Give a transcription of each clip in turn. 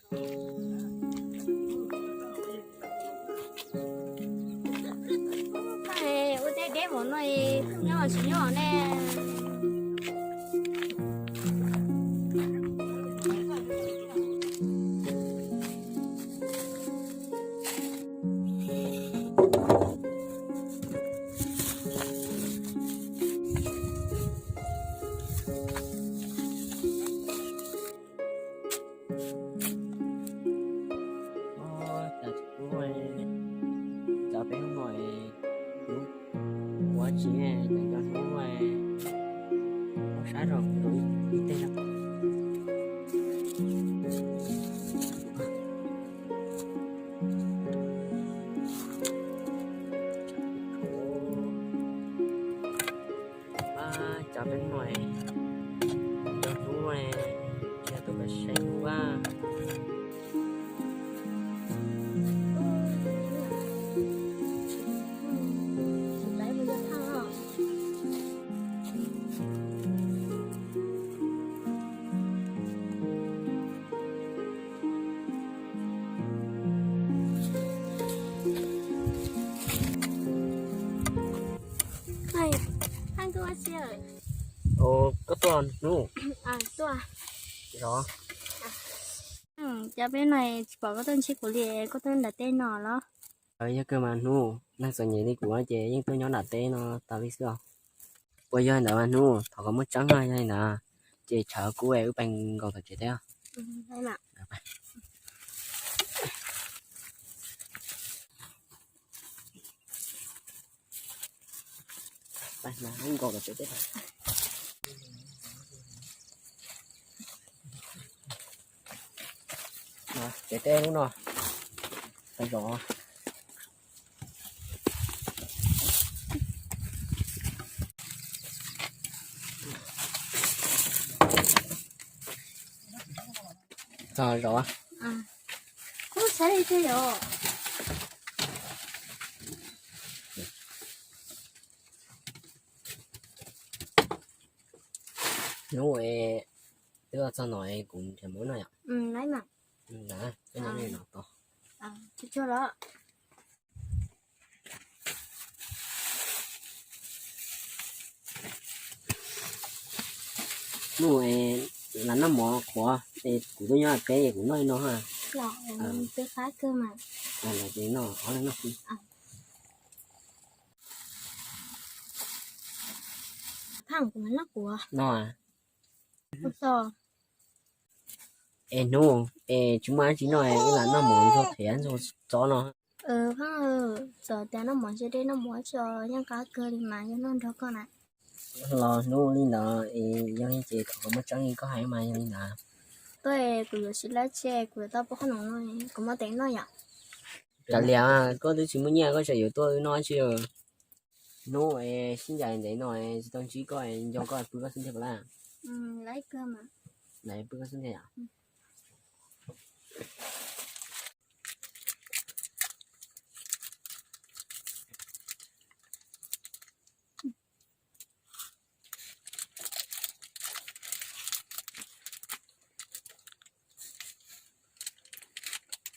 Ua tej deb mov no nyob tsis nyob ne. Cov peb hnub no ua tsis nco hnub, ua sab zog rau ib teg no. Cov peb hnub no nco hnub, cia tus peb saib hnub vaj. Koj tuaj hnub? Zov. Cov peb no tsis pom koj tuaj ntsib kuv li, koj tuaj nram teb no los? Yog kawg mas hnub, neeg txom nyem li kuv ces yeej tuaj nyob nram teb no tas li xwb os. Puas yog ntawd mas hnub, thov kom muaj tseeb na, yog li ntawd ces tshav kub wb pais nkaus tom tsev teb os. Tsev teb lub no, zov. Zov. Kuv saib li twg yom? Hnub es twb los txog no es kuv nrhiav muab no yom? Ntawd, no to. Hnub es lam noj mov qhuav es kuv tuaj nyob peb kuv noj li no ha. Los, peb qab kawg mas. Los ces noj ob leeg noj xwb. Phaj kuv mas noj kuv. No. Es hnub es tsis muaj dab tsi noj es lam noj mov ntxuag qhiav ntxuag tsob no. Phaj, txawm tias noj mov ntse dej noj mov tso yeej qab kawg li mas yog noj nrog koj na. Los hnub li ntawd es yog li ces thov kom muaj tseeb li koj hais mas yog li ntawd. Tuaj kuv yuav tsis lab tsi kuv yuav tau pub qhob noom no, kuv muab tev noj yom. Kav liam, koj twb tsis muaj nyiaj koj tseem yuav tuaj wb noj tsi. Hnub es sib ncaim ntev no tsis tau ntsib koj, nco koj pw koj xub ntiag puas laj? Lawv pw koj xub ntiag yom.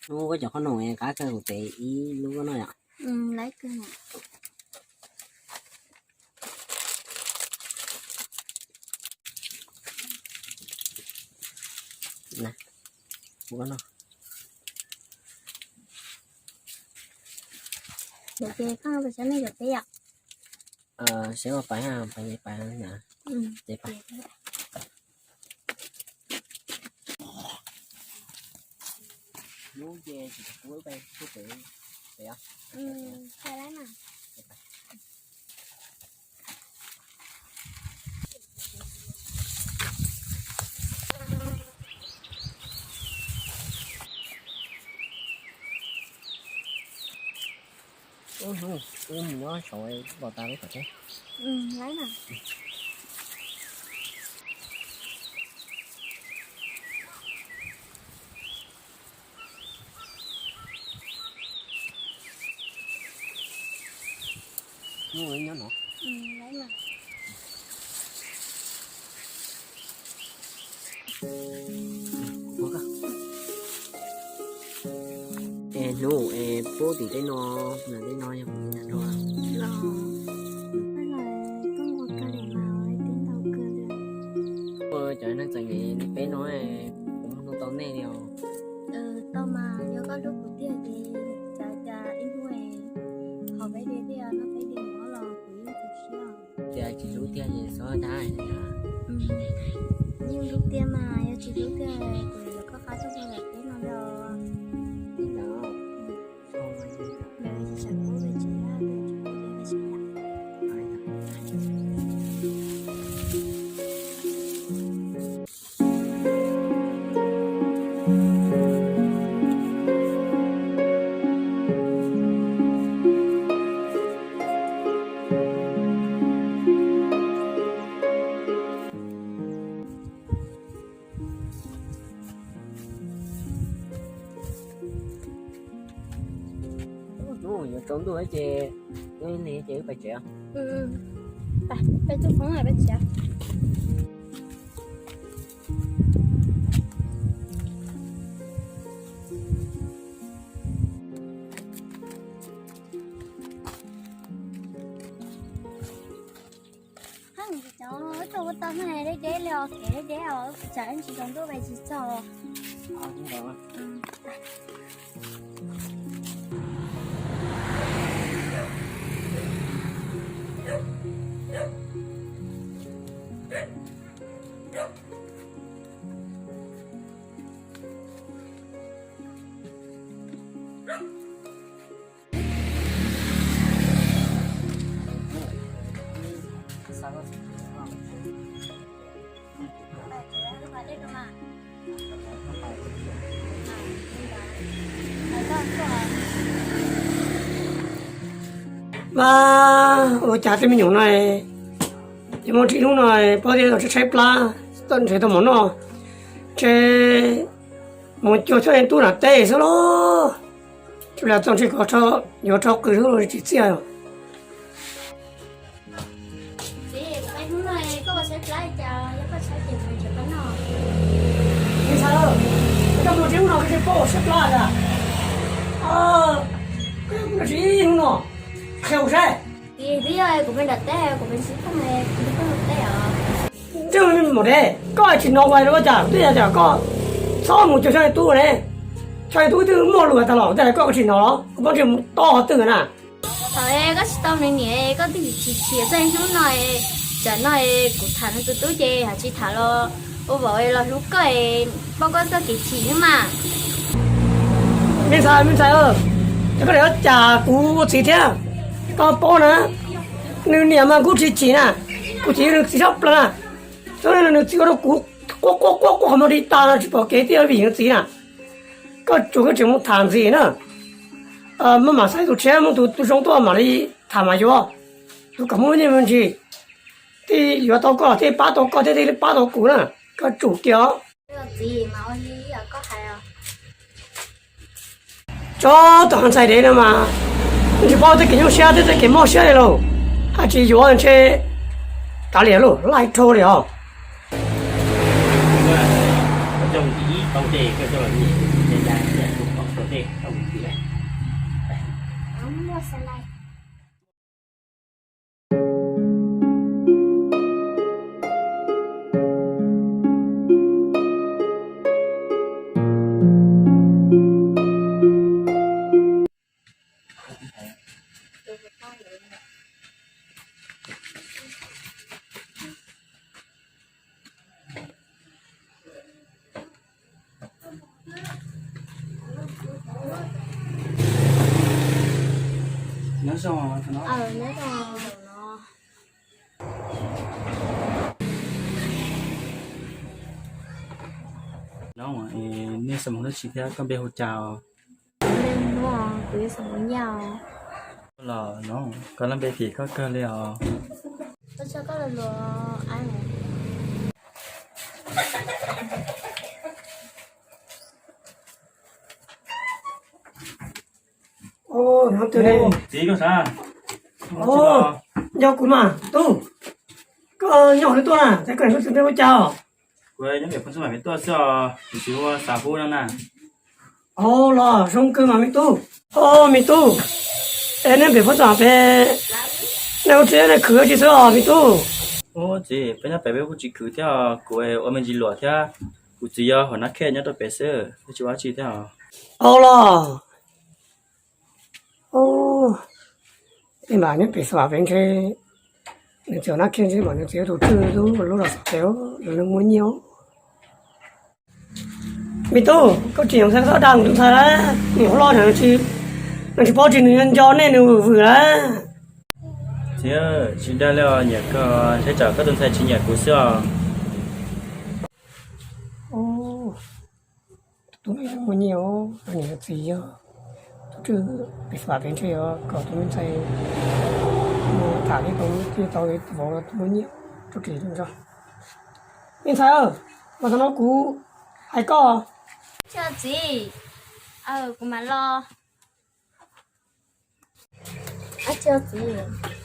Hnub koj cov qhob noom qab kawg kuv tev ib lub koj noj yom. Ces pab pais saib nej cov teb yom. Seb ua pais ha, pais pais na. Ces pais. Hnub ces tsis kuv pais pub pem pem os. Ub hnub, wb mus nyob saud los tas peb tom teb. Hnub nyob no. Hnub es pub tim tej no, tej no yog kuv ntag rau. Los, koj nqua kawg li mas, tib ntau kawg li. Cov neeg txom nyem li peb no, kuv mus hlub tau nej li os. Tau mas, yog koj hlub kuv tiag ces, cas cas ib hnub qhov peb de thiaj noj peb de mov los kuv yeej tu siab. Tias tsis hlub tiag ces xyov dag li. Yeej hlub tiag mas, yog tsis hlub tiag kuv yuav koj qab tuaj rau peb no los. Yuav tsaus ntuj ces, ne ces wb pais tsev. Peb tub phoov peb tsev. Cov ua tau deb deb li os, kev deb deb os, tsam ib ntsis tsaus ntuj pais tsis txog. Mas ua cas tej me nyuam no, ces muaj tsis hnub no paub tias tau tshaib plab, tau nrhiav tau mov noj, ntshe mus cuag choj tub nram teb xwb los. Tsis lam txog ntshe yuav rho qws xwb los tsis txiaj. Hnub no koj ua siab plab cas, yog koj tshaib ces mus nrhiav pab noj. Ntxhais, koj mus tsis hnub no koj tsis paub ua siab plab cas? Koj mus tsis hnub no, qhia kuv saib. Twb yog kuv pheej nram teb, kuv pheej sib thooj, kuv pheej nram teb os. Ntsej muag dev, koj tsis hnov ua li cas, twb yog tias koj txhob mus cuag choj tub ne. Choj tub twb muaj lus tas los, koj tsis hnov los kuv pheej nrhiav mus tod qhov twg na. Thaum koj tsis tau nws niam koj twb chim chim txog hnub no, tsam no kuv tham nws tus tub ces hais tsis tham los ua vauv los hlub koj, paub koj txoj kev chim xwb mas. Me ntxhais, me ntxhais, ces koj niam cas kuv ua txiv thiab, koj paub na, nws niam mas kuv tsis chim na, kuv chim nws txiv tshaj plaws na. Nws txiv ua rau kuv quaj quaj quaj quaj qhov muag di tas no tsis pom kev tiag vim nws txiv na. Koj tsuas koj tseem mus tham ntxiv na. Maj mam xaiv tus tshiab muab tus zoo tuaj mam li tham mas yuav. Tus kom muaj nyiaj me ntsis, thiaj yuav tau koj, thiaj pab tau koj thiab thiaj pab tau kuv na. Koj tsum kiag os. Tsob tus ntxhais dev no mas tsis paub tej kev nyuaj siab thiab tej kev mob siab li lauj. Hais tsis yuav ntshe kav liam lauj, laij dhau li os. Nej xav mus dab tsi thiab, koj npe hu cas os? Los no, koj lub npe phim koj kawg li os. Txiv, koj sav? Nco kuv mas tub, koj nyob qhov twg tuaj na, koj niam koj txiv npe hu cas os? Kuv nyob pem Phoo Xab Vam pem tuaj xwb os, kuv tsis hu Xav Hub no na. Au los zoo kawg mas me tub. Au me tub, es nej pem puag tom pem, nej ua tsis, nej khwv tsis xwb os me tub? Ub txiv, peb nyob pem peb kuj tsis khwv thiab, kuv ua me ntsis luam thiab. Kuv txiv yog hauv nab khej nyob rau pem xwb, peb tsis ua dab tsi thiab os. Au los. Tej npam nyob pem xav pem ntshe nws txiv nab khej ntshe mas nws txiv tus tswj lub lub los xav pem los nws muaj nyiaj. Me tub, koj tsis yog ntxhais txhob dag kuv tus ntxhais lawm, nws hlob nws tsis paub tsis nws nco nej nws vwm vwm lawm. Txiv, tsis dag li os, nyiam koj, ntshe tsam koj tus ntxhais tsis nyiam kuv xwb os. Tus tub no muaj nyiaj os, niam txiv yog tus tswj pem xav pem ntshe os, kom tus me ntxhais mus tham li tau thiaj tau tus vauv no muaj nyiaj rau kev zoo zog. Me ntxhais, mas thaum no kuv hais koj. Txiv, kuv mam los.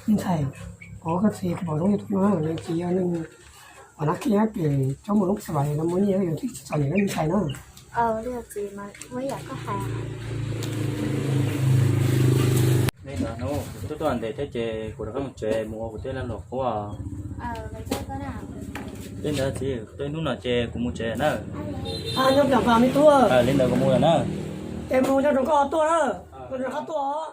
Me ntxhais, kuv ua koj txiv kuv pom zoo li tus no, nws txiv yog nws ua nab khej pem coj mus lub xav pem no muaj nyiaj, yog tsis txom nyem me ntxhais na. Li ntawd hnub kuv twb tuaj ntev thiab ces kuv rov qab mus tsev mus ua kuv tej lag luam qub os. Li ntawd txiv, kuv tuaj hnub no ces kuv mus tsev na. Nyob pem pas me tub. Li ntawd kuv mus lawm na. Ces mus nco ntsoov koj tuaj na, mus rov qab tuaj os.